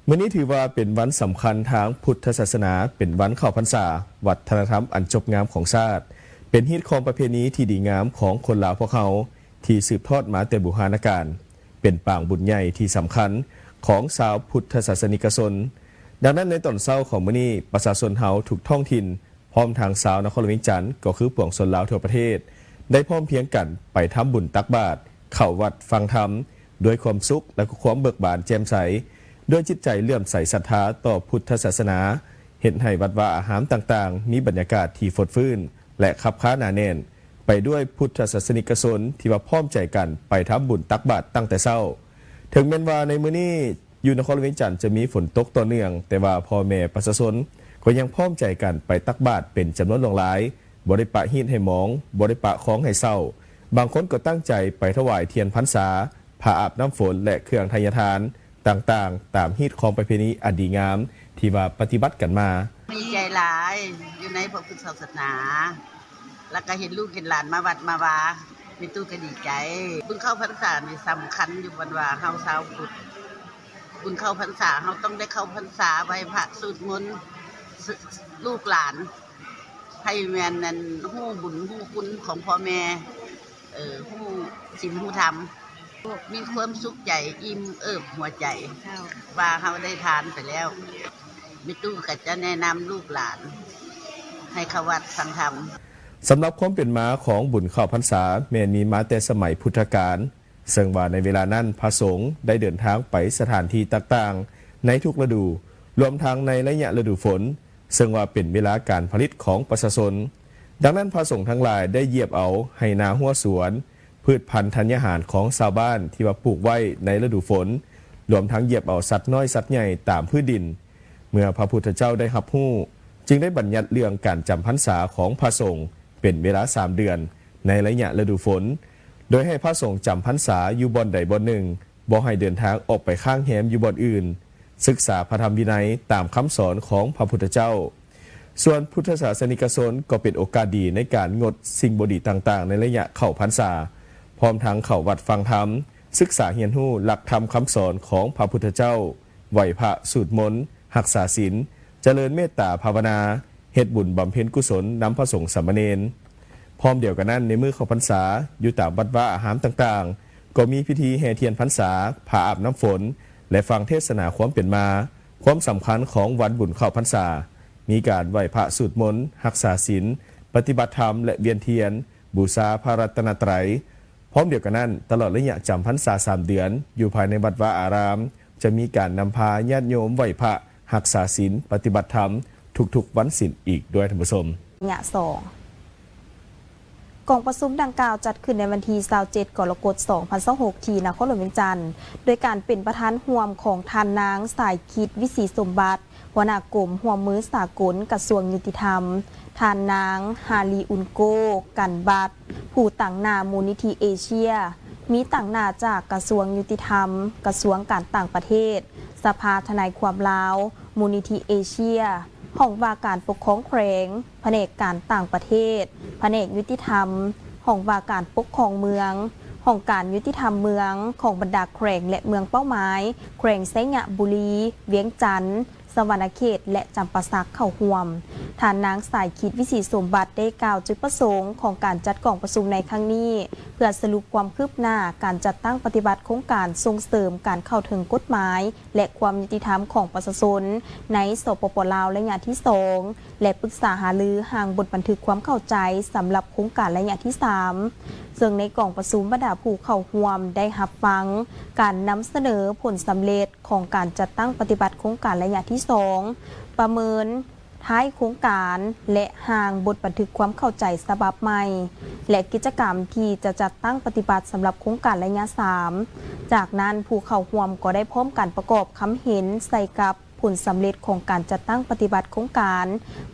ມື້ນີ້ຖືວ່າເປັນວັນສຳຄັນທາງພຸດທະສາສະໜາ, ເປັນວັນເຂົ້າພັນສາ, ວັດທະນະທຳອັນຈົບງາມຂອງຊາດ, ເປັນຮີດຄອງປະເພນີທີ່ດີງາມຂອງຄົນລາວພວກເຮົາ ທີ່ສືບທອດມາແຕ່ບູຮານະການ, ເປັນປາງບຸນໃຫຍ່ທີ່ສຳຄັນຂອງຊາວພຸດທະສາສະນິກະຊົນ. ດັ່ງນັ້ນ, ໃນຕອນເຊົ້າຂອງມື້ນີ້, ປະຊາຊົນເຮົາທຸກທ້ອງຖິ່ນ ພ້ອມທັງຊາວນະຄອນຫຼວງວຽງຈັນ ກໍຄືປວງຊົນລາວທົ່ວປະເທດ ໄດ້ພ້ອມພຽງກັນໄປທຳບຸນຕັກບາດ ເຂົ້າວັດຟັງທຳ ດ້ວຍຄວາມສຸກ ແລະ ກໍຄວາມເບີກບານແຈ່ມໃສ, ດ້ວຍຈິດໃຈເຫຼື້ອມໃສສັດທາຕໍ່ພຸດທະສາສະໜາ, ເຮັດໃຫ້ວັດວາອາຮາມຕ່າງໆ ມີບັນຍາກາດທີ່ຟົດຟື້ນ ແລະ ຄັບຄາໜາແໜ້ນ ໄປດ້ວຍພຸດທະສາສະນິກະຊົນທີ່ວ່າພ້ອມໃຈກັນໄປທຳບຸນຕັກບາດຕັ້ງແຕ່ເຊົ້າ. ເຖິງແມ່ນວ່າໃນມື້ນີ້ ຢູ່ນະຄອນຫຼວງວຽງຈັນຈະມີຝົນຕົກຕໍ່ເນື່ອງ, ແຕ່ວ່າພໍ່ແມ່ປະຊາຊົນກໍຍັງພ້ອມໃຈກັນໄປຕັກບາດເປັນຈຳນວນຫຼວງຫຼາຍ, ບໍ່ໄດ້ປະຮີດໃຫ້ໝອງ, ບໍ່ໄດ້ປະຄອງໃຫ້ເສົ້າ. ບາງຄົນກໍຕັ້ງໃຈໄປຖວາຍທຽນພັນສາ, ຜ້າອາບນ້ຳຝົນ ແລະ ເຄື່ອງໄທຍະທານຕ່າງໆ ຕາມຮີດຄອງປະເພນີອັນດີງາມທີ່ວ່າປະຕິບັດກັນມາ. ດີໃຈຫຼາຍ ຢູ່ໃນພະພຸດທະສາສະໜາ ແລ້ວກໍເຫັນລູກເຫັນຫຼານມາວັດມາວາ ແມ່ຕູ້ກໍດີໃຈ. ບຸນເຂົ້າພັນສານີ້ສຳຄັນຢູ່ ເພິ່ນວ່າເຮົາຊາວພຸດ ບຸນເຂົ້າພັນສາ ເຮົາຕ້ອງໄດ້ເຂົ້າພັນສາ ໄຫວ້ພະ ສູດມົນ ສ- ລູກຫຼານ ໃຫ້ແມ່ນນັ້ນ ຮູ້ບຸນຮູ້ຄຸນຂອງພໍ່ແມ່ ເອີ ຮູ້ສິນຮູ້ທຳ ມີຄວາມສຸກໃຈ ອີ່ມເອີບຫົວໃຈ ເຈົ້າ ວ່າເຮົາໄດ້ທານໄປແລ້ວ. ແມ່ຕູ້ກໍຈະແນະນຳລູກຫຼານໃຫ້ເຂົ້າວັດຟັງທຳ. ສຳລັບຄວາມເປັນມາຂອງບຸນເຂົ້າພັນສາ ແມ່ນມີມາແຕ່ສະໄໝພຸດທະການ, ເຊິ່ງວ່າໃນເວລານັ້ນພະສົງໄດ້ເດີນທາງໄປສະຖານທີ່ຕ່າງໆ ໃນທຸກລະດູ, ລວມທັງໃນໄລຍະລະດູຝົນ, ເຊິ່ງວ່າເປັນເວລາການຜະລິດຂອງປະຊາຊົນ. ດັ່ງນັ້ນ, ພະສົງທັງຫຼາຍໄດ້ຢຽບເອົາໄຮ່ນາຮົ້ວສວນ, ພືດພັນທັນຍາຫານຂອງຊາວບ້ານທີ່ວ່າປູກໄວ້ໃນລະດູຝົນ, ລວມທັງຢຽບເອົາສັດນ້ອຍສັດໃຫຍ່ຕາມພື້ນດິນ. ເມື່ອພະພຸດທະເຈົ້າໄດ້ຮັບຮູ້, ຈຶ່ງໄດ້ບັນຍັດເລື່ອງການຈຳພັນສາຂອງພະສົງເປັນເວລາສາມເດືອນໃນໄລຍະລະດູຝົນ, ໂດຍໃຫ້ພະສົງຈຳພັນສາຢູ່ບ່ອນໃດບ່ອນໜຶ່ງ, ບໍ່ໃຫ້ເດີນທາງອອກໄປຄ້າງແຮມຢູ່ບ່ອນອື່ນ, ສຶກສາພະທຳວິໄນຕາມຄຳສອນຂອງພະພຸດທະເຈົ້າ. ສ່ວນພຸດທະສາສະນິກະຊົນກໍເປັນໂອກາດດີໃນການງົດສິ່ງບໍ່ດີຕ່າງໆ ໃນໄລຍະເຂົ້າພັນສາ, ພ້ອມທັງເຂົ້າວັດຟັງທຳ, ສຶກສາຮຽນຮູ້ຫຼັກທຳຄຳສອນຂອງພະພຸດທະເຈົ້າ, ໄຫວ້ພະ, ສູດມົນ, ຮັກສາສິນ, ຈະເລີນເມດຕາພາວະນາ, ເຮັດບຸນບຳເພັນກຸສົນນຳພະສົງສາມະເນນ. ພ້ອມດຽວກັນນັ້ນ, ໃນມື້ເຂົ້າພັນສາ, ຢູ່ຕາມວັດວາອາຮາມຕ່າງໆ ກໍມີພິທີແຫ່ທຽນພັນສາ, ພາອາບນ້ຳຝົນ ແລະ ຟັງເທດສະໜາຄວາມເປັນມາ, ຄວາມສຳຄັນຂອງວັນບຸນເຂົ້າພັນສາ, ມີການໄຫວ້ພະສູດມົນ, ຮັກສາສິນ, ປະຕິບັດທຳ ແລະ ວຽນທຽນ, ບູຊາພະລັດຕະນະໄຕ. ພ້ອມດຽວກັນນັ້ນ, ຕະຫຼອດໄລຍະຈຳພັນສາສາມເດືອນ, ຢູ່ພາຍໃນວັດວາອາຮາມ, ຈະມີການນຳພາຍາດໂຍມໄຫວ້ພະ, ຮັກສາສິນ, ປະຕິບັດທຳ ທຸກໆວັນສິນອີກດ້ວຍ, ທ່ານຜູ້ຊົມ. ຍະສອງ ກອງປະຊຸມດັ່ງກ່າວຈັດຂຶ້ນໃນວັນທີຊາວເຈັດ ກໍລະກົດ ສອງພັນຊາວຫົກ ທີ່ນະຄອນຫຼວງວຽງຈັນ, ໂດຍການເປັນປະທານຮ່ວມຂອງທ່ານນາງ ສາຍຄິດ ວິສີສົມບັດ, ຫົວໜ້າກົມຮ່ວມມືສາກົນ ກະຊວງຍຸຕິທຳ, ທ່ານນາງ ຮາລີ ອຸນໂກ ກັນບັດ, ຜູ້ຕາງໜ້າມູນນິທິເອເຊຍ, ມີຕາງໜ້າຈາກກະຊວງຍຸຕິທຳ, ກະຊວງການຕ່າງປະເທດ, ສະພາທະນາຍຄວາມລາວ, ມູນນິທິເອເຊຍ, ຫ້ອງວ່າການປົກຄອງແຂວງ, ພະແນກການຕ່າງປະເທດ, ພະແນກຍຸຕິທຳ, ຫ້ອງວ່າການປົກຄອງເມືອງ, ຫ້ອງການຍຸຕິທຳເມືອງຂອງບັນດາແຂວງ ແລະ ເມືອງເປົ້າໝາຍ, ແຂວງໄຊຍະບູລີ, ວຽງຈັນ, ສະຫວັນນະເຂດ ແລະ ຈຳປາສັກເຂົ້າຮ່ວມ. ທ່ານນາງ ສາຍຄິດ ວິສີສົມບັດ ໄດ້ກ່າວຈຸດປະສົງຂອງການຈັດກອງປະຊຸມໃນຄັ້ງນີ້ ເພື່ອສະຫຼຸບຄວາມຄືບໜ້າການຈັດຕັ້ງປະຕິບັດໂຄງການສົ່ງເສີມການເຂົ້າເຖິງກົດໝາຍ ແລະ ຄວາມຍຸຕິທຳຂອງປະຊາຊົນໃນ ສປປ ລາວ ໄລຍະທີສອງ ແລະ ປຶກສາຫາລືຮ່າງບົດບັນທຶກຄວາມເຂົ້າໃຈສຳລັບໂຄງການໄລຍະທີສາມ ເຊິ່ງໃນກອງປະຊຸມບັນດາຜູ້ເຂົ້າຮ່ວມໄດ້ຮັບຟັງການນຳສະເໜີຜົນສຳເລັດ ຂອງການຈັດຕັ້ງປະຕິບັດໂຄງການໄລຍະທີສອງ, ປະເມີນທ້າຍໂຄງການ ແລະ ຮ່າງບົດບັນທຶກຄວາມເຂົ້າໃຈສະບັບໃໝ່ ແລະ ກິດຈະກຳທີ່ຈະຈັດຕັ້ງປະຕິບັດສຳລັບໂຄງການໄລຍະສາມ. ຈາກນັ້ນ, ຜູ້ເຂົ້າຮ່ວມກໍໄດ້ພ້ອມກັນປະກອບຄຳເຫັນໃສ່ກັບ ຜົນສຳເລັດຂອງການຈັດຕັ້ງປະຕິບັດໂຄງການ,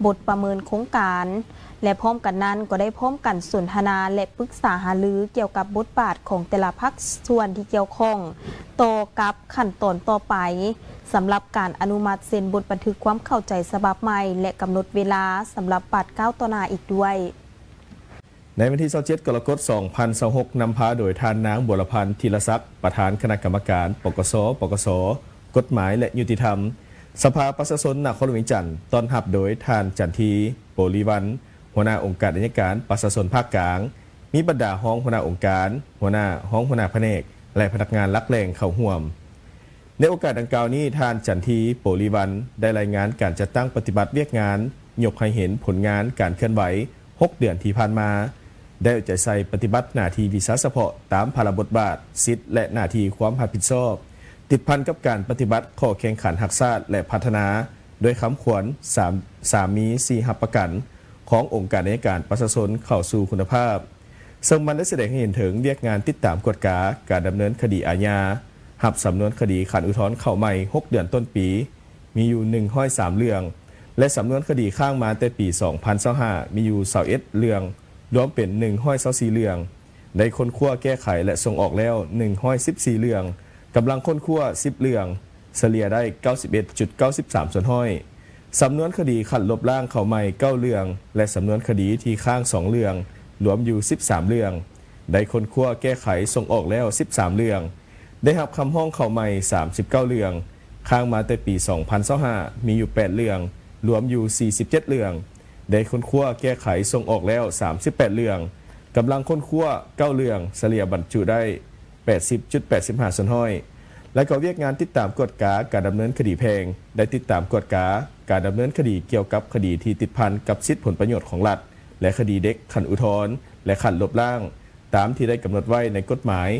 ບົດປະເມີນໂຄງການ ແລະ ພ້ອມກັນນັ້ນກໍໄດ້ພ້ອມກັນສົນທະນາ ແລະ ປຶກສາຫາລືກ່ຽວກັບບົດບາດຂອງແຕ່ລະພາກສ່ວນທີ່ກ່ຽວຂ້ອງ ຕໍ່ກັບຂັ້ນຕອນຕໍ່ໄປ ສຳລັບການອະນຸມັດເຊັນບົດບັນທຶກຄວາມເຂົ້າໃຈສະບັບໃໝ່ ແລະ ກຳນົດເວລາສຳລັບບາດກ້າວຕໍ່ໜ້າອີກດ້ວຍ. ໃນວັນທີຊາວເຈັດ ກໍລະກົດ ສອງພັນຊາວຫົກ ນຳພາໂດຍທ່ານນາງ ບົວລະພັນ ທີລະສັກ ປະທານຄະນະກຳມະການ ປກສ ປກສ, ກົດໝາຍ ແລະ ຍຸຕິທຳ ສະພາປະຊາຊົນນະຄອນຫຼວງວຽງຈັນ ຕ້ອນຮັບໂດຍທ່ານ ຈັນທີ ໂປລີວັນ ຫົວໜ້າອົງການໄອຍະການປະຊາຊົນພາກກາງ, ມີບັນດາຮອງຫົວໜ້າອົງການ, ຫົວໜ້າ, ຮອງຫົວໜ້າພະແນກ ແລະ ພະນັກງານຫຼັກແຫຼ່ງເຂົ້າຮ່ວມ. ໃນໂອກາດດັ່ງກ່າວນີ້, ທ່ານ ຈັນທີ ໂປລີວັນ ໄດ້ລາຍງານການຈັດຕັ້ງປະຕິບັດວຽກງານ ຍົກໃຫ້ເຫັນຜົນງານການເຄື່ອນໄຫວ ຫົກເດືອນທີ່ຜ່ານມາ, ໄດ້ເອົາໃຈໃສ່ປະຕິບັດໜ້າທີ່ວິຊາສະເພາະຕາມພາລະບົດບາດ, ສິດ ແລະ ໜ້າທີ່ຄວາມຮັບຜິດຊອບ ຕິດພັນກັບການປະຕິບັດຂໍ້ແຂ່ງຂັນຮັກຊາດ ແລະ ພັດທະນາ ດ້ວຍຄຳຂວັນ ສາມ ສາມມີສີ່ຮັບປະກັນ ຂອງອົງການໄອຍະການປະຊາຊົນເຂົ້າສູ່ຄຸນນະພາບ. ເຊິ່ງມັນໄດ້ສະແດງໃຫ້ເຫັນເຖິງວຽກງານຕິດຕາມກວດກາການດຳເນີນຄະດີອາຍາ, ຮັບສຳນວນຄະດີຂັ້ນອຸທອນເຂົ້າໃໝ່ ຫົກເດືອນຕົ້ນປີ ມີຢູ່ ໜຶ່ງຮ້ອຍສາມເລື່ອງ ແລະ ສຳນວນຄະດີຄ້າງມາແຕ່ປີສອງພັນຊາວຫ້າ ມີຢູ່ ຊາວເອັດເລື່ອງ, ລວມເປັນ ໜຶ່ງຮ້ອຍຊາວສີ່ເລື່ອງ, ໄດ້ຄົ້ນຄວ້າແກ້ໄຂ ແລະ ສົ່ງອອກແລ້ວ ໜຶ່ງຮ້ອຍສິບສີ່ເລື່ອງ, ກຳລັງຄົ້ນຄວ້າ ສິບເລື່ອງ, ສະເລ່ຍໄດ້ ເກົ້າສິບເອັດຈຸດເກົ້າສິບສາມສ່ວນຮ້ອຍ. ສຳນວນຄະດີຂັ້ນລົບລ້າງເຂົ້າໃໝ່ ເກົ້າເລື່ອງ ແລະ ສຳນວນຄະດີທີ່ຄ້າງ ສອງເລື່ອງ, ລວມຢູ່ ສິບສາມເລື່ອງ, ໄດ້ຄົ້ນຄວ້າແກ້ໄຂ ສົ່ງອອກແລ້ວ ສິບສາມເລື່ອງ, ໄດ້ຮັບຄຳຮ້ອງເຂົ້າໃໝ່ ສາມສິບເກົ້າເລື່ອງ, ຄ້າງມາແຕ່ປີສອງພັນຊາວຫ້າ ມີຢູ່ ແປດເລື່ອງ, ລວມຢູ່ ສີ່ສິບເຈັດເລື່ອງ, ໄດ້ຄົ້ນຄວ້າແກ້ໄຂ ສົ່ງອອກແລ້ວ ສາມສິບແປດເລື່ອງ, ກຳລັງຄົ້ນຄວ້າ ເກົ້າເລື່ອງ, ສະເລ່ຍບັນຈຸໄດ້ ແປດສິບຈຸດແປດສິບຫ້າສ່ວນຮ້ອຍ ແລະ ກໍວຽກງານຕິດຕາມກວດກາການດຳເນີນຄະດີແພ່ງ ໄດ້ຕິດຕາມກວດກາການດຳເນີນຄະດີກ່ຽວກັບຄະດີທີ່ຕິດພັນກັບສິດຜົນປະໂຫຍດຂອງລັດ ແລະ ຄະດີເດັກຂັ້ນອຸທອນ ແລະ ຂັ້ນລົບລ້າງ ຕາມທີ່ໄດ້ກຳນົດໄວ້ໃນກົດໝາຍ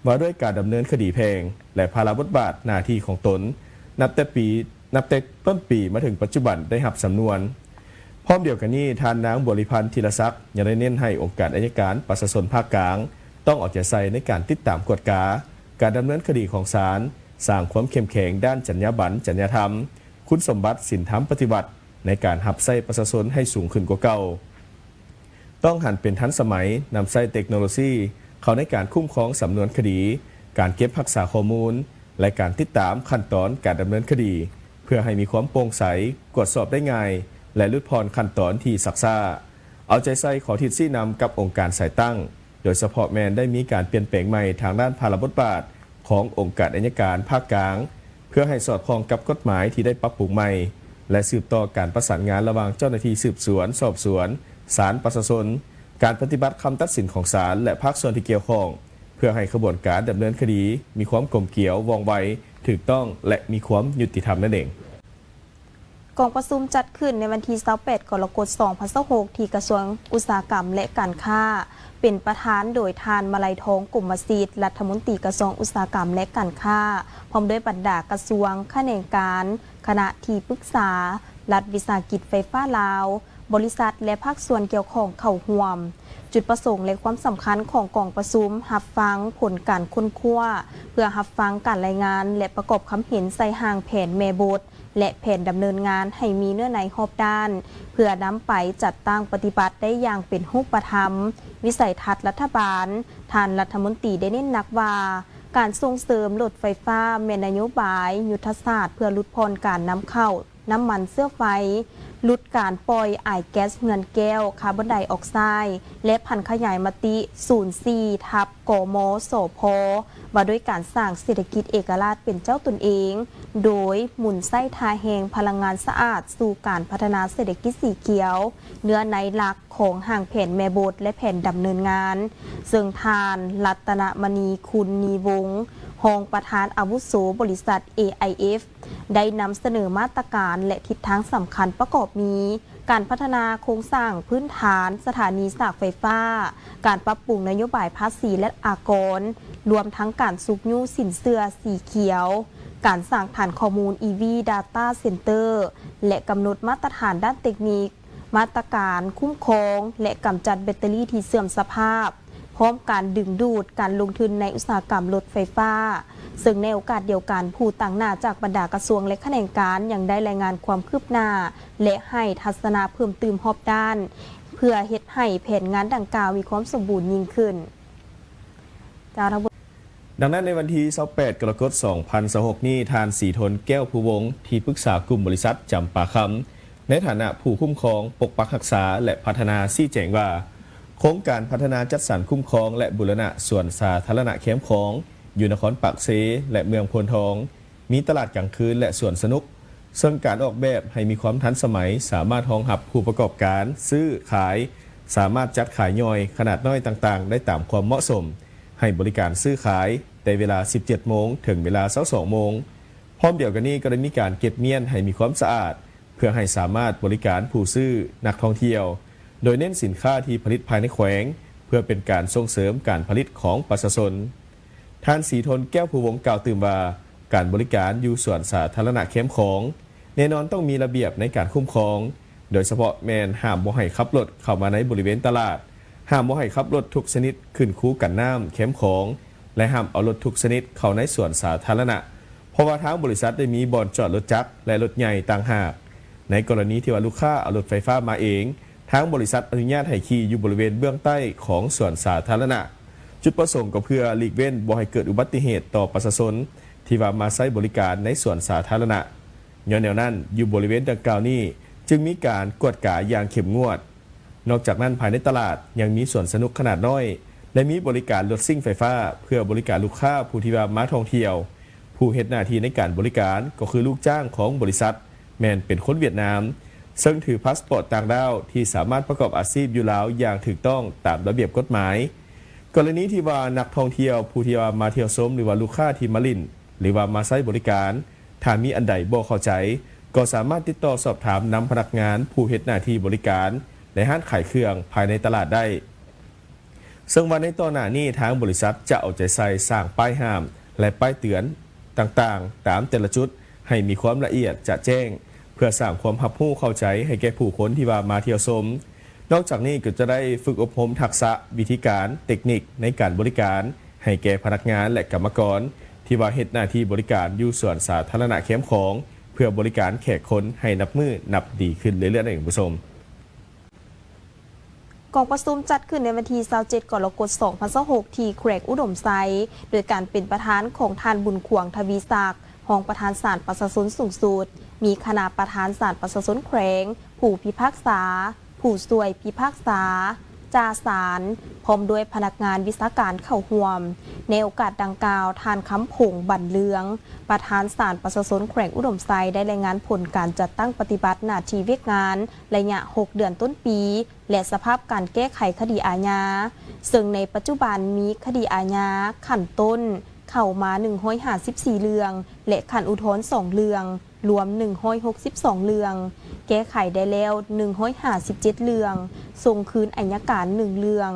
ວ່າດ້ວຍການດຳເນີນຄະດີແພ່ງ ແລະ ພາລະບົດບາດໜ້າທີ່ຂອງຕົນ ນັບແຕ່ປີ ນັບແຕ່ຕົ້ນປີມາເຖິງປັດຈຸບັນໄດ້ຮັບສຳນວນ. ພ້ອມດຽວກັນນີ້, ທ່ານນາງ ບົວລິພັນ ທີລະສັກ ຍັງໄດ້ເນັ້ນໃຫ້ອົງການໄອຍະການປະຊາຊົນພາກກາງ ຕ້ອງເອົາໃຈໃສ່ໃນການຕິດຕາມກວດກາການດຳເນີນຄະດີຂອງສານ, ສ້າງຄວາມເຂັ້ມແຂງດ້ານຈັນຍາບັນ, ຈັນຍາທຳ, ຄຸນສົມບັດ, ສິນທຳປະຕິວັດ ໃນການຮັບໃຊ້ປະຊາຊົນໃຫ້ສູງຂຶ້ນກວ່າເກົ່າ. ຕ້ອງຫັນເປັນທັນສະໄໝ, ນຳໃຊ້ເຕັກໂນໂລຊີເຂົ້າໃນການຄຸ້ມຄອງສຳນວນຄະດີ, ການເກັບຮັກສາຂໍ້ມູນ ແລະ ການຕິດຕາມຂັ້ນຕອນການດຳເນີນຄະດີ ເພື່ອໃຫ້ມີຄວາມໂປ່ງໃສ, ກວດສອບໄດ້ງ່າຍ ແລະ ຫຼຸດຜ່ອນຂັ້ນຕອນທີ່ຊັກຊ້າ. ເອົາໃຈໃສ່ຂໍທິດຊີ້ນຳກັບອົງການສາຍຕັ້ງ, ໂດຍສະເພາະແມ່ນໄດ້ມີການປ່ຽນແປງໃໝ່ທາງດ້ານພາລະບົດບາດຂອງອົງການໄອຍະການພາກກາງ, ເພື່ອໃຫ້ສອດຄ່ອງກັບກົດໝາຍທີ່ໄດ້ປັບປຸງໃໝ່ ແລະ ສືບຕໍ່ການປະສານງານລະຫວ່າງເຈົ້າໜ້າທີ່ສືບສວນ, ສອບສວນ, ສານປະຊາຊົນ, ການປະຕິບັດຄຳຕັດສິນຂອງສານ ແລະ ພາກສ່ວນທີ່ກ່ຽວຂ້ອງ ເພື່ອໃຫ້ຂະບວນການດຳເນີນຄະດີມີຄວາມກົມກຽວ, ວ່ອງໄວ, ຖືກຕ້ອງ ແລະ ມີຄວາມຍຸຕິທຳນັ້ນເອງ. ກອງປະຊຸມຈັດຂຶ້ນໃນວັນທີຊາວແປດ ກໍລະກົດ ສອງພັນຊາວຫົກ ທີ່ກະຊວງອຸດສາຫະກຳ ແລະ ການຄ້າ, ເປັນປະທານໂດຍທ່ານ ມະໄລທອງ ກົມມະສິດ ລັດຖະມົນຕີກະຊວງອຸດສາຫະກຳ ແລະ ການຄ້າ, ພ້ອມດ້ວຍບັນດາກະຊວງ, ຂະແໜງການ, ຄະນະທີ່ປຶກສາ, ລັດວິສາຫະກິດໄຟຟ້າລາວ, ບໍລິສັດ ແລະ ພາກສ່ວນກ່ຽວຂ້ອງເຂົ້າຮ່ວມ. ຈຸດປະສົງ ແລະ ຄວາມສຳຄັນຂອງກອງປະຊຸມ ຮັບຟັງຜົນການຄົ້ນຄວ້າ ເພື່ອຮັບຟັງການລາຍງານ ແລະ ປະກອບຄຳເຫັນໃສ່ຮ່າງແຜນແມ່ບົດ ແລະ ແຜນດຳເນີນງານໃຫ້ມີເນື້ອໃນຮອບດ້ານ ເພື່ອນຳໄປຈັດຕັ້ງປະຕິບັດໄດ້ຢ່າງເປັນຮູບປະທຳ ວິໄສທັດລັດຖະບານ. ທ່ານລັດຖະມົນຕີໄດ້ເນັ້ນໜັກວ່າ ການສົ່ງເສີມລົດໄຟຟ້າແມ່ນນະໂຍບາຍຍຸດທະສາດເພື່ອຫຼຸດຜ່ອນການນຳເຂົ້າ ນ້ຳມັນເຊື້ອໄຟ, ຫຼຸດການປ່ອຍອາຍແກັສເຮືອນແກ້ວ, ຄາບອນໄດອອກໄຊ ແລະ ຜັນຂະຫຍາຍມະຕິສູນສີ່ທັບ ກມສພ ວ່າດ້ວຍການສ້າງເສດຖະກິດເອກະລາດເປັນເຈົ້າຕົນເອງ, ໂດຍໝູນໃຊ້ທ່າແຮງພະລັງງານສະອາດສູ່ການພັດທະນາເສດຖະກິດສີຂຽວ, ເນື້ອໃນຫຼັກຂອງຮ່າງແຜນແມ່ບົດ ແລະ ແຜນດຳເນີນງານ, ເຊິ່ງທ່ານ ລັດຕະນະມະນີ ຄຸນນີວົງ ຮອງປະທານອາວຸໂສບໍລິສັດ ເອໄອເອັຟ ໄດ້ນຳສະເໜີມາດຕະການ ແລະ ທິດທາງສຳຄັນປະກອບມີ ການພັດທະນາໂຄງສ້າງພື້ນຖານສະຖານີສາກໄຟຟ້າ, ການປັບປຸງນະໂຍບາຍພາສີ ແລະ ອາກອນ, ລວມທັງການຊຸກຍູ້ສິນເຊື່ອສີຂຽວ, ການສ້າງຖານຂໍ້ມູນ ອີ ວີ Data Center ແລະ ກຳນົດມາດຕະຖານດ້ານເຕັກນິກ, ມາດຕະການຄຸ້ມຄອງ ແລະ ກຳຈັດແບັດເຕີຣີທີ່ເສື່ອມສະພາບ, ພ້ອມການດຶງດູດການລົງທຶນໃນອຸດສາຫະກຳລົດໄຟຟ້າ, ເຊິ່ງໃນໂອກາດດຽວກັນ, ຜູ້ຕາງໜ້າຈາກບັນດາກະຊວງ ແລະ ຂະແໜງການ ຍັງໄດ້ລາຍງານຄວາມຄືບໜ້າ ແລະ ໃຫ້ທັດສະນະເພີ່ມຕື່ມຮອບດ້ານ ເພື່ອເຮັດໃຫ້ແຜນງານດັ່ງກ່າວມີຄວາມສົມບູນຍິ່ງຂຶ້ນ. ຈາກ ດັ່ງນັ້ນ, ໃນວັນທີຊາວແປດ ກໍລະກົດ ສອງພັນຊາວຫົກນີ້, ທ່ານ ສີທົນ ແກ້ວພູວົງ ທີ່ປຶກສາກຸ່ມບໍລິສັດຈຳປາຄຳ ໃນຖານະຜູ້ຄຸ້ມຄອງປົກປັກຮັກສາ ແລະ ພັດທະນາ ຊີ້ແຈງວ່າ ໂຄງການພັດທະນາຈັດສັນຄຸ້ມຄອງ ແລະ ບູລະນະສວນສາທາລະນະແຄມຂອງ ຢູ່ນະຄອນປາກເຊ ແລະ ເມືອງໂພນທອງ ມີຕະຫຼາດກາງຄືນ ແລະ ສວນສະໜຸກ, ເຊິ່ງການອອກແບບໃຫ້ມີຄວາມທັນສະໄໝ, ສາມາດຮອງຮັບຜູ້ປະກອບການຊື້ຂາຍ, ສາມາດຈັດຂາຍຍ່ອຍຂະໜາດນ້ອຍຕ່າງໆໄດ້ຕາມຄວາມເໝາະສົມ, ໃຫ້ບໍລິການຊື້ຂາຍແຕ່ເວລາສິບເຈັດໂມງເຖິງເວລາຊາວສອງໂມງ. ພ້ອມດຽວກັນນີ້ກໍໄດ້ມີການເກັບມ້ຽນໃຫ້ມີຄວາມສະອາດ ເພື່ອໃຫ້ສາມາດບໍລິການຜູ້ຊື້, ນັກທ່ອງທ່ຽວ, ໂດຍເນັ້ນສິນຄ້າທີ່ຜະລິດພາຍໃນແຂວງ ເພື່ອເປັນການສົ່ງເສີມການຜະລິດຂອງປະຊາຊົນ. ທ່ານ ສີທົນ ແກ້ວພູວົງ ກ່າວຕື່ມວ່າ ການບໍລິການຢູ່ສວນສາທາລະນະແຄມຂອງ ແນ່ນອນຕ້ອງມີລະບຽບໃນການຄຸ້ມຄອງ, ໂດຍສະເພາະແມ່ນຫ້າມບໍ່ໃຫ້ຂັບລົດເຂົ້າມາໃນບໍລິເວນຕະຫຼາດ, ຫ້າມບໍ່ໃຫ້ຂັບລົດທຸກຊະນິດຂຶ້ນຄູກັນນ້ຳແຄມຂອງ ແລະ ຫ້າມເອົາລົດທຸກຊະນິດເຂົ້າໃນສວນສາທາລະນະ, ເພາະວ່າທາງບໍລິສັດໄດ້ມີບ່ອນຈອດລົດຈັກ ແລະ ລົດໃຫຍ່ຕ່າງຫາກ. ໃນກໍລະນີທີ່ວ່າລູກຄ້າເອົາລົດໄຟຟ້າມາເອງ, ທາງບໍລິສັດອະນຸຍາດໃຫ້ຂີ່ຢູ່ບໍລິເວນເບື້ອງໃຕ້ຂອງສວນສາທາລະນະ. ຈຸດປະສົງກໍເພື່ອຫຼີກເວັ້ນບໍ່ໃຫ້ເກີດອຸບັດຕິເຫດຕໍ່ປະຊາຊົນທີ່ວ່າມາໃຊ້ບໍລິການໃນສວນສາທາລະນະ. ຍ້ອນແນວນັ້ນ, ຢູ່ບໍລິເວນດັ່ງກ່າວນີ້ຈຶ່ງມີການກວດກາຢ່າງເຂັ້ມງວດ. ນອກຈາກນັ້ນ, ພາຍໃນຕະຫຼາດຍັງມີສວນສະໜຸກຂະໜາດນ້ອຍ ແລະ ມີບໍລິການລົດຊິ່ງໄຟຟ້າ ເພື່ອບໍລິການລູກຄ້າຜູ້ທີ່ວ່າມາທ່ອງທ່ຽວ. ຜູ້ເຮັດໜ້າທີ່ໃນການບໍລິການກໍຄືລູກຈ້າງຂອງບໍລິສັດ ແມ່ນເປັນຄົນຫວຽດນາມ, ເຊິ່ງຖືພາສປອດຕ່າງດ້າວທີ່ສາມາດປະກອບອາຊີບຢູ່ລາວຢ່າງຖືກຕ້ອງຕາມລະບຽບກົດໝາຍ. ກໍລະນີທີ່ວ່ານັກທ່ອງທ່ຽວຜູ້ທີ່ວ່າມາທ່ຽວຊົມ ຫຼືວ່າລູກຄ້າທີ່ມາຫຼິ້ນ ຫຼືວ່າມາໃຊ້ບໍລິການ, ຖ້າມີອັນໃດບໍ່ເຂົ້າໃຈ, ກໍສາມາດຕິດຕໍ່ສອບຖາມນຳພະນັກງານຜູ້ເຮັດໜ້າທີ່ບໍລິການໃນຮ້ານຂາຍເຄື່ອງພາຍໃນຕະຫຼາດໄດ້. ເຊິ່ງວ່າໃນຕໍ່ໜ້ານີ້ ທາງບໍລິສັດຈະເອົາໃຈໃສ່ສ້າງປ້າຍຫ້າມ ແລະ ປ້າຍເຕືອນຕ່າງໆ ຕາມແຕ່ລະຈຸດໃຫ້ມີຄວາມລະອຽດຈະແຈ້ງ ເພື່ອສ້າງຄວາມຮັບຮູ້ເຂົ້າໃຈໃຫ້ແກ່ຜູ້ຄົນທີ່ວ່າມາທ່ຽວຊົມ. ນອກຈາກນີ້ກໍຈະໄດ້ຝຶກອົບຮົມທັກສະ, ວິທີການ, ເຕັກນິກໃນການບໍລິການໃຫ້ແກ່ພະນັກງານ ແລະ ກຳມະກອນທີ່ວ່າເຮັດໜ້າທີ່ບໍລິການຢູ່ສວນສາທາລະນະແຄມຂອງ ເພື່ອບໍລິການແຂກຄົນໃຫ້ນັບມື້ນັບດີຂຶ້ນເລື້ອຍໆ ນັ້ນເອງ ທ່ານຜູ້ຊົມ. ກອງປະຊຸມຈັດຂຶ້ນໃນວັນທີຊາວເຈັດ ກໍລະກົດ ສອງພັນຊາວຫົກ ທີ່ແຂວງອຸດົມໄຊ ໂດຍການເປັນປະທານຂອງທ່ານ ບຸນຂວາງ ທະວີສັກ ຮອງປະທານສານປະຊາຊົນສູງສຸດ, ມີຄະນະປະທານສານປະຊາຊົນແຂວງ, ຜູ້ພິພາກສາ, ຜູ້ຊ່ວຍພິພາກສາ, ຈ່າສານ, ພ້ອມດ້ວຍພະນັກງານວິຊາການເຂົ້າຮ່ວມ. ໃນໂອກາດດັ່ງກ່າວ, ທ່ານ ຄຳພົງ ບັນເລືອງ ປະທານສານປະຊາຊົນແຂວງອຸດົມໄຊ ໄດ້ລາຍງານຜົນການຈັດຕັ້ງປະຕິບັດໜ້າທີ່ວຽກງານ ໄລຍະຫົກເດືອນຕົ້ນປີ ແລະ ສະພາບການແກ້ໄຂຄະດີອາຍາ, ເຊິ່ງໃນປັດຈຸບັນມີຄະດີອາຍາຂັ້ນຕົ້ນເຂົ້າມາໜຶ່ງຮ້ອຍຫ້າສິບສີ່ເລື່ອງ ແລະ ຂັ້ນອຸທອນສອງເລື່ອງ, ລວມໜຶ່ງຮ້ອຍຫົກສິບສອງເລື່ອງ, ແກ້ໄຂໄດ້ແລ້ວໜຶ່ງຮ້ອຍຫ້າສິບເຈັດເລື່ອງ, ສົ່ງຄືນໄອຍະການໜຶ່ງເລື່ອງ,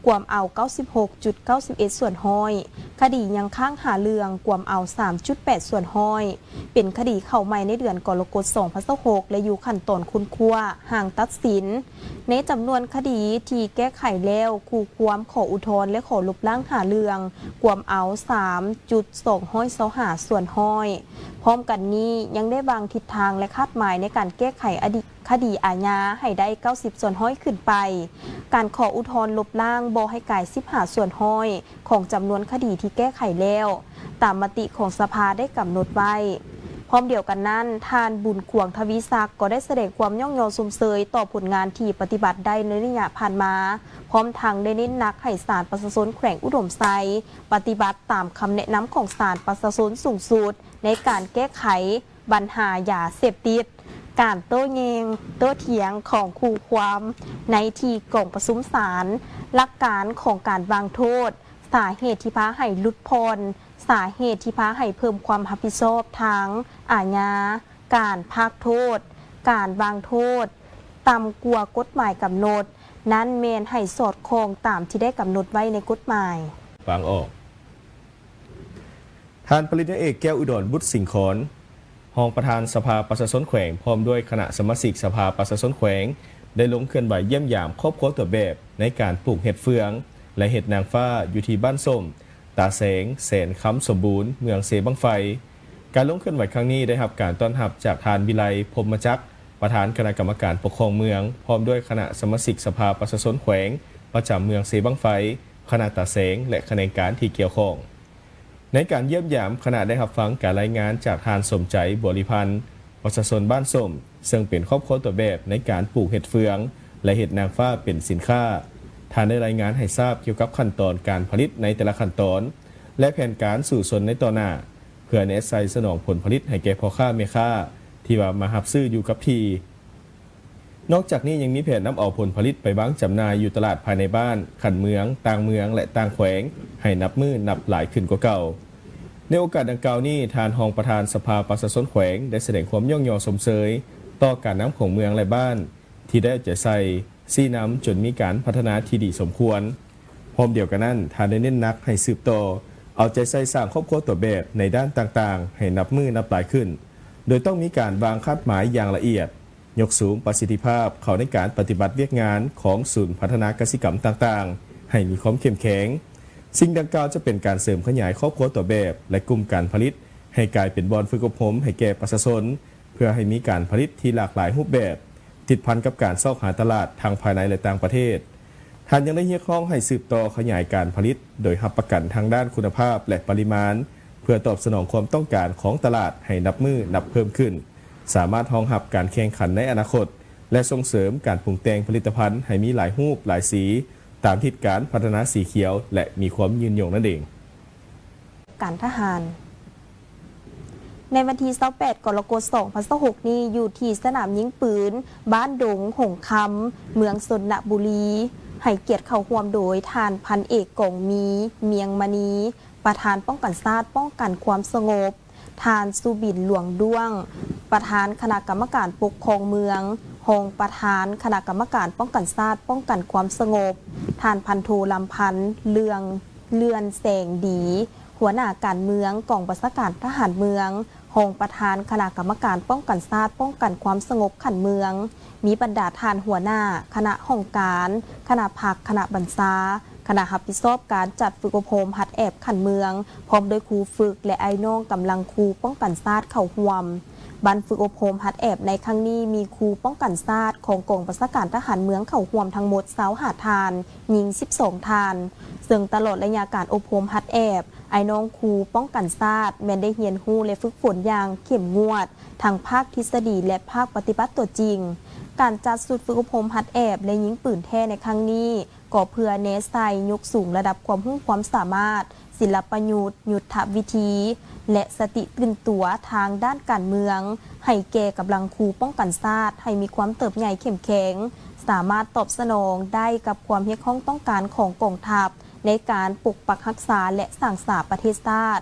ກວມເອົາເກົ້າສິບຫົກຈຸດເກົ້າສິບເອັດສ່ວນຮ້ອຍ, ຄະດີຍັງຄ້າງຫ້າເລື່ອງ, ກວມເອົາສາມຈຸດແປດສ່ວນຮ້ອຍ. ເປັນຄະດີເຂົ້າໃໝ່ໃນເດືອນກໍລະກົດ ສອງພັນຊາວຫົກ ແລະ ຢູ່ຂັ້ນຕອນຄົ້ນຄວ້າຮ່າງຕັດສິນ. ໃນຈຳນວນຄະດີທີ່ແກ້ໄຂແລ້ວ, ຄູ່ຄວາມຂໍອຸທອນ ແລະ ຂໍລົບລ້າງຫ້າເລື່ອງ, ກວມເອົາສາມຈຸດສອງຮ້ອຍຊາວຫ້າສ່ວນຮ້ອຍ. ພ້ອມກັນນີ້, ຍັງໄດ້ວາງທິດທາງ ແລະ ຄາດໝາຍໃນການແກ້ໄຂອະດີ ຄະດີອາຍາໃຫ້ໄດ້ເກົ້າສິບສ່ວນຮ້ອຍຂຶ້ນໄປ, ການຂໍອຸທອນລົບລ້າງບໍ່ໃຫ້ກາຍສິບຫ້າສ່ວນຮ້ອຍຂອງຈຳນວນຄະດີທີ່ແກ້ໄຂແລ້ວ, ຕາມມະຕິຂອງສະພາໄດ້ກຳນົດໄວ້. ພ້ອມດຽວກັນນັ້ນ, ທ່ານ ບຸນຂວາງ ທະວີສັກ ກໍໄດ້ສະແດງຄວາມຍ້ອງຍໍຊົມເຊີຍຕໍ່ຜົນງານທີ່ປະຕິບັດໄດ້ໃນໄລຍະຜ່ານມາ, ພ້ອມທັງໄດ້ເນັ້ນໜັກໃຫ້ສານປະຊາຊົນແຂວງອຸດົມໄຊ ປະຕິບັດຕາມຄຳແນະນຳຂອງສານປະຊາຊົນສູງສຸດໃນການແກ້ໄຂ ບັນຫາຢາເສບຕິດ, ການໂຕ້ແຍ່ງໂຕ້ຖຽງຂອງຄູ່ຄວາມໃນທີ່ກອງປະຊຸມສານ, ຫຼັກການຂອງການວາງໂທດ, ສາເຫດທີ່ພາໃຫ້ຫຼຸດຜ່ອນ, ສາເຫດທີ່ພາໃຫ້ເພີ່ມຄວາມຮັບຜິດຊອບທາງອາຍາ, ການພາກໂທດ, ການວາງໂທດຕ່ຳກວ່າກົດໝາຍກຳນົດ, ນັ້ນແມ່ນໃຫ້ສອດຄ່ອງຕາມທີ່ໄດ້ກຳນົດໄວ້ໃນກົດໝາຍ. ຟັງອອກ. ທ່ານ ປະລິນຍາເອກ ແກ້ວອຸດອນບຸດສິງຄອນ ຮອງປະທານສະພາປະຊາຊົນແຂວງ ພ້ອມດ້ວຍຄະນະສະມາຊິກສະພາປະຊາຊົນແຂວງ ໄດ້ລົງເຄື່ອນໄຫວຢ້ຽມຢາມຄອບຄົວຕົວແບບໃນການປູກເຫັດເຟືອງ ແລະ ເຫັດນາງຟ້າ ຢູ່ທີ່ບ້ານສົ້ມ, ຕາແສງ, ແສນຄຳສົມບູນ, ເມືອງເຊບັ້ງໄຟ. ການລົງເຄື່ອນໄຫວຄັ້ງນີ້ໄດ້ຮັບການຕ້ອນຮັບຈາກທ່ານ ວິໄລ ພົມມະຈັກ, ປະທານຄະນະກຳມະການປົກຄອງເມືອງ, ພ້ອມດ້ວຍຄະນະສະມາຊິກສະພາປະຊາຊົນແຂວງ ປະຈຳເມືອງເຊບັ້ງໄຟ, ຄະນະຕາແສງ ແລະ ຂະແໜງການທີ່ກ່ຽວຂ້ອງ. ໃນການຢ້ຽມຢາມ, ຄະນະໄດ້ຮັບຟັງການລາຍງານຈາກທ່ານ ສົມໃຈ ບົວລິພັນ, ປະຊາຊົນບ້ານສົ້ມ, ເຊິ່ງເປັນຄອບຄົວຕົວແບບໃນການປູກເຫັດເຟືອງ ແລະ ເຫັດນາງຟ້າເປັນສິນຄ້າ. ທ່ານໄດ້ລາຍງານໃຫ້ຊາບກ່ຽວກັບຂັ້ນຕອນການຜະລິດໃນແຕ່ລະຂັ້ນຕອນ ແລະ ແຜນການສູ້ຊົນໃນຕໍ່ໜ້າ, ເ ພື່ອແນໃສ່ສະໜອງຜົນຜະລິດໃຫ້ແກ່ພໍ່ຄ້າແມ່ຄ້າທີ່ວ່າມາຮັບຊື້ຢູ່ກັບທີ່. ນອກຈາກນີ້ຍັງມີແຜນນຳເອົາຜົນຜະລິດໄປວາງຈຳໜ່າຍຢູ່ຕະຫຼາດພາຍໃນບ້ານ, ຂັ້ນເມືອງ, ຕ່າງເມືອງ ແລະ ຕ່າງແຂວງ ໃຫ້ນັບມື້ນັບຫຼາຍຂຶ້ນກວ່າເກົ່າ. ໃນໂອກາດດັ່ງກ່າວນີ້, ທ່ານຮອງປະທານສະພາປະຊາຊົນແຂວງ ໄດ້ສະແດງຄວາມຍ້ອງຍໍຊົມເຊີຍຕໍ່ການນຳຂອງເມືອງ ແລະ ບ້ານ ທີ່ໄດ້ເອົາໃຈໃສ່ຊີ້ນຳຈົນມີການພັດທະນາທີ່ດີສົມຄວນ. ພ້ອມດຽວກັນນັ້ນ, ທ່ານໄດ້ເນັ້ນໜັກໃຫ້ສືບຕໍ່ເອົາໃຈໃສ່ສ້າງຄອບຄົວຕົວແບບໃນດ້ານຕ່າງໆ ໃຫ້ນັບມື້ນັບຫຼາຍຂຶ້ນ, ໂດຍຕ້ອງມີການວາງຄາດໝາຍຢ່າງລະອຽດ, ຍົກສູງປະສິດທິພາບເຂົ້າໃນການປະຕິບັດວຽກງານຂອງສູນພັດທະນາກະສິກຳຕ່າງໆ ໃຫ້ມີຄວາມເຂັ້ມແຂງ. ສິ່ງດັ່ງກ່າວຈະເປັນການເສີມຂະຫຍາຍຄອບຄົວຕົວແບບ ແລະ ກຸ່ມການຜະລິດ ໃຫ້ກາຍເປັນບ່ອນຝຶກອົບຮົມໃຫ້ແກ່ປະຊາຊົນ, ເພື່ອໃຫ້ມີການຜະລິດທີ່ຫຼາກຫຼາຍຮູບແບບ, ຕິດພັນກັບການຊອກຫາຕະຫຼາດທັງພາຍໃນ ແລະ ຕ່າງປະເທດ. ທ່ານຍັງໄດ້ຮຽກຮ້ອງໃຫ້ສືບຕໍ່ຂະຫຍາຍການຜະລິດໂດຍຮັບປະກັນທາງດ້ານຄຸນນະພາບ ແລະ ປະລິມານ, ເພື່ອຕອບສະໜອງຄວາມຕ້ອງການຂອງຕະຫຼາດໃຫ້ນັບມື້ນັບເພີ່ມຂຶ້ນ, ສາມາດຮອງຮັບການແຂ່ງຂັນໃນອະນາຄົດ ແລະ ສົ່ງເສີມການປຸງແຕ່ງຜະລິດຕະພັນໃຫ້ມີຫຼາຍຮູບ, ຫຼາຍສີ, ຕາມທິດການພັດທະນາສີຂຽວ ແລະ ມີຄວາມຍືນຍົງນັ້ນເອງ. ການທະຫານ. ໃນວັນທີຊາວແປດ ກໍລະກົດ ສອງພັນຊາວຫົກນີ້, ຢູ່ທີ່ສະໜາມຍິງປືນ ບ້ານດົງຫົງຄຳ ເມືອງຊົນນະບູລີ, ໃຫ້ກຽດເຂົ້າຮ່ວມໂດຍທ່ານພັນເອກ ກອງມີ ມຽງມະນີ, ປະທານປ້ອງກັນຊາດ ປ້ອງກັນຄວາມສະຫງົບ, ທ່ານສຸບິນ ຫຼວງດ້ວງ, ປະທານຄະນະກຳມະການປົກຄອງເມືອງ, ຮອງປະທານຄະນະກຳມະການປ້ອງກັນຊາດ ປ້ອງກັນຄວາມສະຫງົບ, ທ່ານພັນໂທ ລຳພັນ ເລື່ອງ ເລື່ອນແສງດີ, ຫົວໜ້າການເມືອງ ກອງບັນຊາການທະຫານເມືອງ, ຮອງປະທານຄະນະກຳມະການປ້ອງກັນຊາດ ປ້ອງກັນຄວາມສະຫງົບຂັ້ນເມືອງ, ມີບັນດາທ່ານຫົວໜ້າ, ຄະນະຫ້ອງການ, ຄະນະພັກ, ຄະນະບັນຊາ, ຄະນະຮັບຜິດຊອບການຈັດຝຶກອົບຮົມຫັດແອບຂັ້ນເມືອງ, ພ້ອມດ້ວຍຄູຝຶກ ແລະ ອ້າຍນ້ອງກຳລັງຄູປ້ອງກັນຊາດເຂົ້າຮ່ວມ. ບັ້ນຝຶກອົບຮົມຫັດແອບໃນຄັ້ງນີ້ ມີຄູປ້ອງກັນຊາດຂອງກອງບັນຊາການທະຫານເມືອງເຂົ້າຮ່ວມທັງໝົດ ຊາວຫ້າທ່ານ, ຍິງ ສິບສອງທ່ານ, ເຊິ່ງຕະຫຼອດໄລຍະການອົບຮົມຫັດແອບ, ອ້າຍນ້ອງຄູປ້ອງກັນຊາດແມ່ນໄດ້ຮຽນຮູ້ ແລະ ຝຶກຝົນຢ່າງເຂັ້ມງວດ ທັງພາກທິດສະດີ ແລະ ພາກປະຕິບັດຕົວຈິງ. ການຈັດຊຸດຝຶກອົບຮົມຫັດແອບ ແລະ ຍິງປືນແທ້ໃນຄັ້ງນີ້ ກໍເພື່ອແນໃສ່ຍົກສູງລະດັບຄວາມຮູ້ຄວາມສາມາດ, ສິນລະປະຍຸດ, ຍຸດທະວິທີ ແລະ ສະຕິຕື່ນຕົວທາງດ້ານການເມືອງ ໃຫ້ແກ່ກຳລັງຄູປ້ອງກັນຊາດ ໃຫ້ມີຄວາມເຕີບໃຫຍ່ເຂັ້ມແຂງ, ສາມາດຕອບສະໜອງໄດ້ກັບຄວາມຮຽກຮ້ອງຕ້ອງການຂອງກອງທັບ ໃນການປົກປັກຮັກສາ ແລະ ສ້າງສາປະເທດຊາດ,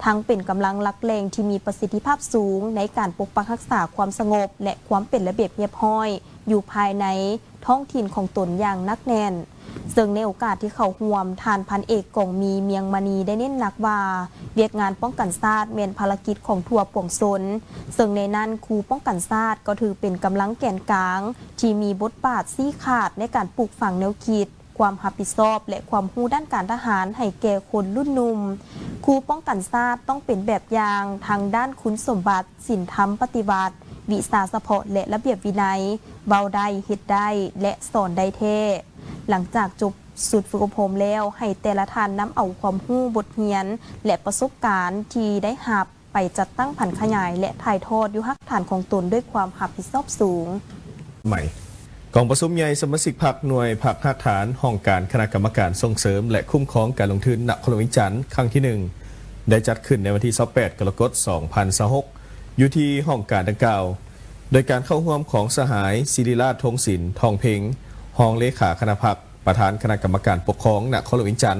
ທັງເປັນກຳລັງຫຼັກແຫຼ່ງທີ່ມີປະສິດທິພາບສູງໃນການປົກປັກຮັກສາຄວາມສະຫງົບ ແລະ ຄວາມເປັນລະບຽບຮຽບຮ້ອຍຢູ່ພາຍໃນທ້ອງຖິ່ນຂອງຕົນຢ່າງໜັກແໜ້ນ. ເຊິ່ງໃນໂອກາດທີ່ເຂົ້າຮ່ວມ, ທ່ານພັນເອກ ກອງມີ ມຽງມະນີ ໄດ້ເນັ້ນໜັກວ່າ ວຽກງານປ້ອງກັນຊາດແມ່ນພາລະກິດຂອງທົ່ວປວງຊົນ, ເຊິ່ງໃນນັ້ນຄູປ້ອງກັນຊາດກໍຖືເປັນກຳລັງແກນກາງທີ່ມີບົດບາດຊີ້ຂາດໃນການປູກຝັງແນວຄິດ, ຄວາມຮັບຜິດຊອບ ແລະ ຄວາມຮູ້ດ້ານການທະຫານໃຫ້ແກ່ຄົນລຸ້ນໜຸ່ມ. ຄູປ້ອງກັນຊາດຕ້ອງເປັນແບບຢ່າງທາງດ້ານຄຸນສົມບັດ, ສິນທຳປະຕິວັດ, ວິຊາສະເພາະ ແລະ ລະບຽບວິໄນ, ເວົ້າໄດ້, ເຮັດໄດ້ ແລະ ສອນໄດ້ແທ້. ຫຼັງຈາກຈົບຊຸດຝຶກອົບຮົມແລ້ວ, ໃຫ້ແຕ່ລະທ່ານນຳເອົາຄວາມຮູ້, ບົດຮຽນ ແລະ ປະສົບການທີ່ໄດ້ຮັບ ໄປຈັດຕັ້ງຜັນຂະຫຍາຍ ແລະ ຖ່າຍທອດຢູ່ຮາກຖານຂອງຕົນດ້ວຍຄວາມຮັບຜິດຊອບສູງ. ໃໝ່ ກອງປະຊຸມໃຫຍ່ສະມາຊິກພັກໜ່ວຍພັກຮາກຖານຫ້ອງການຄະນະກຳມະການສົ່ງເສີມ ແລະ ຄຸ້ມຄອງການລົງທຶນນະຄອນຫຼວງວຽງຈັນ ຄັ້ງທີໜຶ່ງ ໄດ້ຈັດຂຶ້ນໃນວັນທີຊາວແປດ ກໍລະກົດ ສອງພັນຊາວຫົກ ຢູ່ທີ່ຫ້ອງການດັ່ງກ່າວ ໂດຍການເຂົ້າຮ່ວມຂອງສະຫາຍ ສິລິລາດ ທົງສິນ ທອງເພັງ ຮອງເລຂາຄະນະພັກ ປະທານຄະນະກຳມະການປົກຄອງນະຄອນຫຼວງວຽງຈັນ,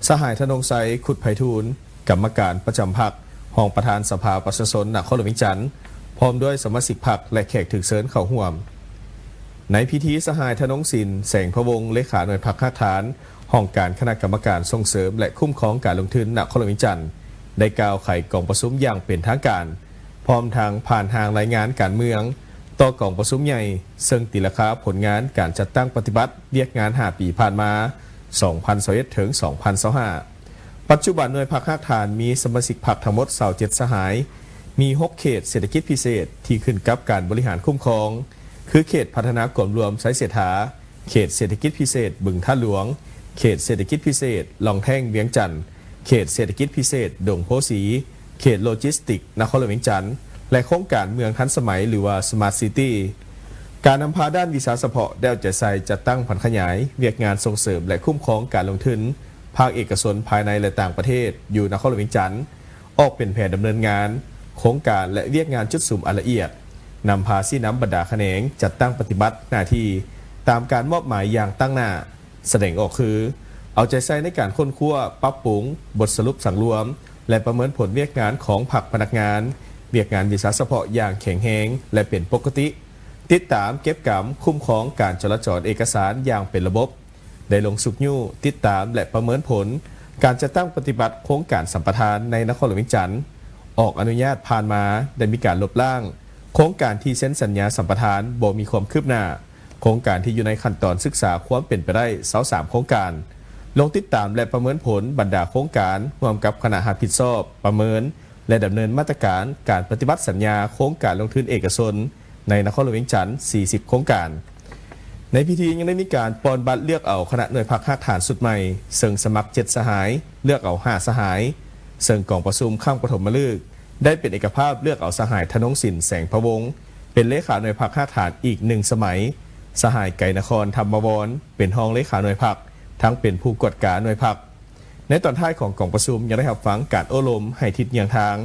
ສະຫາຍ ທະນົງໄຊ ຄຸດໄພທູນ ກຳມະການປະຈຳພັກ, ຮອງປະທານສະພາປະຊາຊົນນະຄອນຫຼວງວຽງຈັນ, ພ້ອມດ້ວຍສະມາຊິກພັກ ແລະ ແຂກຖືກເຊີນເຂົ້າຮ່ວມ. ໃນພິທີ, ສະຫາຍ ທະນົງສິນ ແສງພະວົງ ເລຂາໜ່ວຍພັກຮາກຖານ ຫ້ອງການຄະນະກຳມະການສົ່ງເສີມ ແລະ ຄຸ້ມຄອງການລົງທຶນນະຄອນຫຼວງວຽງຈັນ ໄດ້ກ່າວໄຂກອງປະຊຸມຢ່າງເປັນທາງການ, ພ້ອມທັງຜ່ານຮ່າງລາຍງານການເມືອງຕໍ່ກອງປະຊຸມໃຫຍ່, ເຊິ່ງຕີລາຄາຜົນງານການຈັດຕັ້ງປະຕິບັດວຽກງານຫ້າປີຜ່ານມາ ສອງພັນຊາວເອັດ ເຖິງ ສອງພັນຊາວຫ້າ. ປັດຈຸບັນໜ່ວຍພັກຮາກຖານມີສະມາຊິກພັກທັງໝົດຊາວເຈັດສະຫາຍ, ມີຫົກເຂດເສດຖະກິດພິເສດທີ່ຂຶ້ນກັບການບໍລິຫານຄຸ້ມຄອງ ຄືເຂດພັດທະນາກວມລວມໄຊເສດຖາ, ເຂດເສດຖະກິດພິເສດບຶງທາດຫຼວງ, ເຂດເສດຖະກິດພິເສດລ່ອງແທງວຽງຈັນ, ເຂດເສດຖະກິດພິເສດດົງໂພສີ, ເຂດໂລຈິສຕິກນະຄອນຫຼວງວຽງຈັນ ແລະ ໂຄງການເມືອງທັນສະໄໝ ຫຼືວ່າ Smart City. ການນຳພາດ້ານວິຊາສະເພາະໄດ້ເອົາໃຈໃສ່ຈັດຕັ້ງຜັນຂະຫຍາຍວຽກງານສົ່ງເສີມ ແລະ ຄຸ້ມຄອງການລົງທຶນພາກເອກະຊົນພາຍໃນ ແລະ ຕ່າງປະເທດຢູ່ນະຄອນຫຼວງວຽງຈັນ, ອອກເປັນແຜນດຳເນີນງານ, ໂຄງການ ແລະ ວຽກງານຈຸດສຸມອັນລະອຽດ, ນຳພາຊີ້ນຳບັນດາຂະແໜງຈັດຕັ້ງປະຕິບັດໜ້າທີ່ຕາມການມອບໝາຍຢ່າງຕັ້ງໜ້າ, ສະແດງອອກຄື ເອົາໃຈໃສ່ໃນການຄົ້ນຄວ້າ, ປັບປຸງ, ບົດສະຫຼຸບສັງລວມ ແລະ ປະເມີນຜົນວຽກງານຂອງພັກພະນັກງານ, ວຽກງານວິຊາສະເພາະຢ່າງແຂງແຮງ ແລະ ເປັນປົກກະຕິ, ຕິດຕາມ, ເກັບກຳ, ຄຸ້ມຄອງການຈະລາຈອນເອກະສານຢ່າງເປັນລະບົບ, ໄດ້ລົງຊຸກຍູ້, ຕິດຕາມ ແລະ ປະເມີນຜົນການຈັດຕັ້ງປະຕິບັດໂຄງການສຳປະທານໃນນະຄອນຫຼວງວຽງຈັນ. ອອກອະນຸຍາດຜ່ານມາໄດ້ມີການລົບລ້າງໂຄງການທີ່ເຊັນສັນຍາສຳປະທານບໍ່ມີຄວາມຄືບໜ້າ, ໂຄງການທີ່ຢູ່ໃນຂັ້ນຕອນສຶກສາຄວາມເປັນໄປໄດ້ຊາວສາມໂຄງການ, ລົງຕິດຕາມ ແລະ ປະເມີນຜົນບັນດາໂຄງການ ຮ່ວມກັບຄະນະຮັບຜິດຊອບ, ປະເມີນ ແລະ ດຳເນີນມາດຕະການການປະຕິບັດສັນຍາໂຄງການລົງທຶນເອກະຊົນໃນນະຄອນຫຼວງວຽງຈັນສີ່ສິບໂຄງການ. ໃນພິທີຍັງໄດ້ມີການປ່ອນບັດເລືອກເອົາຄະນະໜ່ວຍພັກຮາກຖານຊຸດໃໝ່, ເຊິ່ງສະໝັກເຈັດສະຫາຍ, ເລືອກເອົາຫ້າສະຫາຍ, ເຊິ່ງກອງປະຊຸມຄັ້ງປະຖົມມະລຶກ ໄດ້ເປັນເອກະພາບເລືອກເອົາສະຫາຍ ທະນົງສິນ ແສງພະວົງ ເປັນເລຂາໜ່ວຍພັກຮາກຖານອີກໜຶ່ງສະໄໝ, ສະຫາຍ ໄກນະຄອນ ທຳມະວອນ ເປັນຮອງເລຂາໜ່ວຍພັກ ທັງເປັນຜູ້ກວດກາໜ່ວຍພັກ. ໃນຕອນທ້າຍຂອງກອງປະຊຸມ ຍັງໄດ້ຮັບຟັງການໂອ້ລົມໃຫ້ທິດເຍືອງທາງ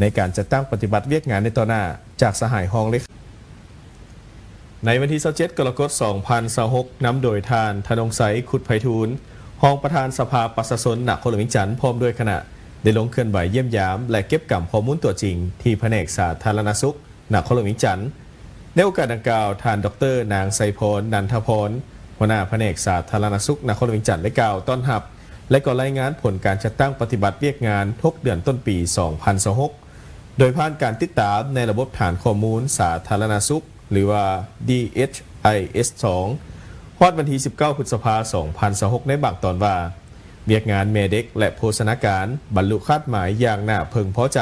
ໃນການຈັດຕັ້ງປະຕິບັດວຽກງານໃນຕໍ່ໜ້າ ຈາກສະຫາຍຮອງເລຂາ. ໃນວັນທີຊາວເຈັດ ກໍລະກົດ ສອງພັນຊາວຫົກ ນຳໂດຍທ່ານ ທະນົງໄຊ ຄຸດໄພທູນ ຮອງປະທານສະພາປະຊາຊົນນະຄອນຫຼວງວຽງຈັນ ພ້ອມດ້ວຍຄະນະ ໄດ້ລົງເຄື່ອນໄຫວຢ້ຽມຢາມ ແລະ ເກັບກຳຂໍ້ມູນຕົວຈິງທີ່ພະແນກສາທາລະນະສຸກ ນະຄອນຫຼວງວຽງຈັນ. ໃນໂອກາດດັ່ງກ່າວ, ທ່ານ ດອກເຕີ ນາງ ໄຊພອນ ນັນທະພອນ ຫົວໜ້າພະແນກສາທາລະນະສຸກນະຄອນຫຼວງວຽງຈັນ ໄດ້ກ່າວຕ້ອນຮັບ ແລະ ກໍລາຍງານຜົນການຈັດຕັ້ງປະຕິບັດວຽກງານຫົກເດືອນຕົ້ນປີສອງພັນຊາວຫົກ ໂດຍຜ່ານການຕິດຕາມໃນລະບົບຖານຂໍ້ມູນສາທາລະນະສຸກ ຫຼືວ່າ ດີເອັດໄອເອັດສອງ ຮອດວັນທີສິບເກົ້າ ພຶດສະພາ ສອງພັນຊາວຫົກ ໃນບາງຕອນວ່າ ວຽກງານແມ່ເດັກ ແລະ ໂພຊະນາການ ບັນລຸຄາດໝາຍຢ່າງໜ້າເພິ່ງພໍໃຈ.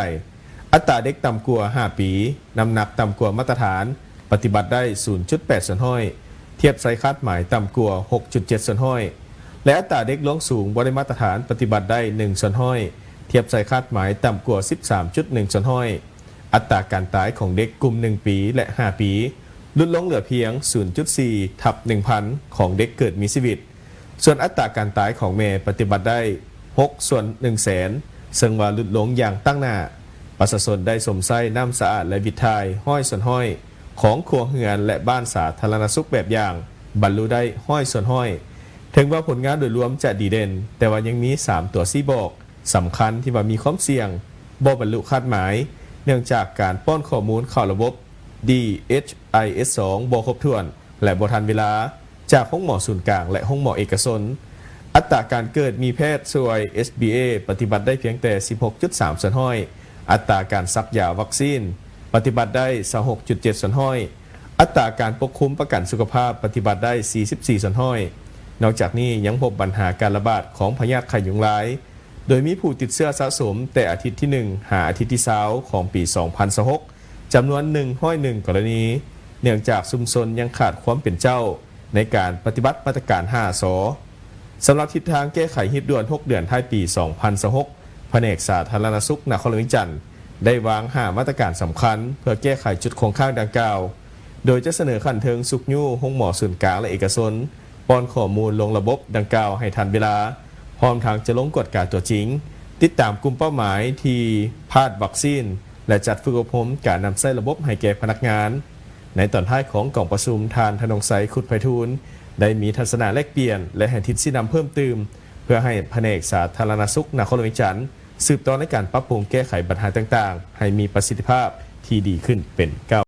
ອັດຕາເດັກຕ່ຳກວ່າຫ້າປີ, ນ້ຳໜັກຕ່ຳກວ່າມາດຕະຖານ ປະຕິບັດໄດ້ສູນຈຸດແປດສ່ວນຮ້ອຍ ທຽບໃສ່ຄາດໝາຍຕ່ຳກວ່າຫົກຈຸດເຈັດສ່ວນຮ້ອຍ ແລະ ອັດຕາເດັກລວງສູງບໍ່ໄດ້ມາດຕະຖານ ປະຕິບັດໄດ້ໜຶ່ງສ່ວນຮ້ອຍ ທຽບໃສ່ຄາດໝາຍຕ່ຳກວ່າສິບສາມຈຸດໜຶ່ງສ່ວນຮ້ອຍ. ອັດຕາການຕາຍຂອງເດັກກຸ່ມໜຶ່ງປີ ແລະ ຫ້າປີ ຫຼຸດລົງເຫຼືອພຽງສູນຈຸດສີ່ ທັບ ໜຶ່ງພັນ ຂອງເດັກເກີດມີຊີວິດ. ສ່ວນອັດຕາການຕາຍຂອງແມ່ປະຕິບັດໄດ້ຫົກສ່ວນໜຶ່ງແສນ ເຊິ່ງວ່າຫຼຸດລົງຢ່າງຕັ້ງໜ້າ. ປະຊາຊົນໄດ້ຊົມໃຊ້ນ້ຳສະອາດ ແລະ ວິດຖ່າຍຮ້ອຍສ່ວນຮ້ອຍ ຂອງຄົວເຮືອນ ແລະ ບ້ານສາທາລະນະສຸກແບບຢ່າງ ບັນລຸໄດ້ຮ້ອຍສ່ວນຮ້ອຍ. ເຖິງວ່າຜົນງານໂດຍລວມຈະດີເດັ່ນ, ແຕ່ວ່າຍັງມີສາມຕົວຊີ້ບອກສຳຄັນທີ່ວ່າມີຄວາມສ່ຽງບໍ່ບັນລຸຄາດໝາຍ, ເນື່ອງຈາກການປ້ອນຂໍ້ມູນເຂົ້າລະບົບ ດີເອັດໄອເອັດສອງ ບໍ່ຄົບຖ້ວນ ແລະ ບໍ່ທັນເວລາ ຈາກໂຮງໝໍສູນກາງ ແລະ ໂຮງໝໍເອກະຊົນ. ອັດຕາການເກີດມີແພດຊ່ວຍ ເອສບີເອ ປະຕິບັດໄດ້ພຽງແຕ່ສິບຫົກຈຸດສາມສ່ວນຮ້ອຍ, ອັດຕາການສັກຢາວັກຊີນປະຕິບັດໄດ້ຊາວຫົກຈຸດເຈັດສ່ວນຮ້ອຍ, ອັດຕາການປົກຄຸມປະກັນສຸຂະພາບປະຕິບັດໄດ້ສີ່ສິບສີ່ສ່ວນຮ້ອຍ. ນອກຈາກນີ້ຍັງພົບບັນຫາການລະບາດຂອງພະຍາດໄຂ້ຍຸງລາຍ, ໂດຍມີຜູ້ຕິດເຊື້ອສະສົມແຕ່ອາທິດທີໜຶ່ງ ຫາອາທິດທີຊາວຂອງປີສອງພັນຊາວຫົກ ຈຳນວນໜຶ່ງຮ້ອຍໜຶ່ງກໍລະນີ, ເນື່ອງຈາກຊຸມຊົນຍັງຂາດຄວາມເປັນເຈົ້າໃນການປະຕິບັດມາດຕະການຫ້າ ສ. ສຳລັບທິດທາງແກ້ໄຂຮີບດ່ວນຫົກເດືອນທ້າຍປີສອງພັນຊາວຫົກ ພະແນກສາທາລະນະສຸກນະຄອນຫຼວງວຽງຈັນ ໄດ້ວາງຫ້າມາດຕະການສຳຄັນເພື່ອແກ້ໄຂຈຸດຄົງຄ້າງດັ່ງກ່າວ, ໂດຍຈະສະເໜີຂັ້ນເທິງຊຸກຍູ້ໂຮງໝໍສູນກາງ ແລະ ເອກະຊົນ ປ້ອນຂໍ້ມູນລົງລະບົບດັ່ງກ່າວໃຫ້ທັນເວລາ, ພ້ອມທັງຈະລົງກວດກາຕົວຈິງ, ຕິດຕາມກຸ່ມເປົ້າໝາຍທີ່ພາດວັກຊີນ ແລະ ຈັດຝຶກອົບຮົມການນຳໃຊ້ລະບົບໃຫ້ແກ່ພະນັກງານ. ໃນຕອນທ້າຍຂອງກອງປະຊຸມ, ທ່ານ ທະນົງໄຊ ຄຸດໄພທູນ ໄດ້ມີທັດສະນະແລກປ່ຽນ ແລະ ໃຫ້ທິດຊີ້ນຳເພີ່ມຕື່ມ ເພື່ອໃຫ້ພະແນກສາທາລະນະສຸກນະຄອນຫຼວງວຽງຈັນ ສືບຕໍ່ໃນການປັບປຸງແກ້ໄຂບັນຫາຕ່າງໆ ໃຫ້ມີປະສິດທິພາບທີ່ດີຂຶ້ນເປັນກ້າວ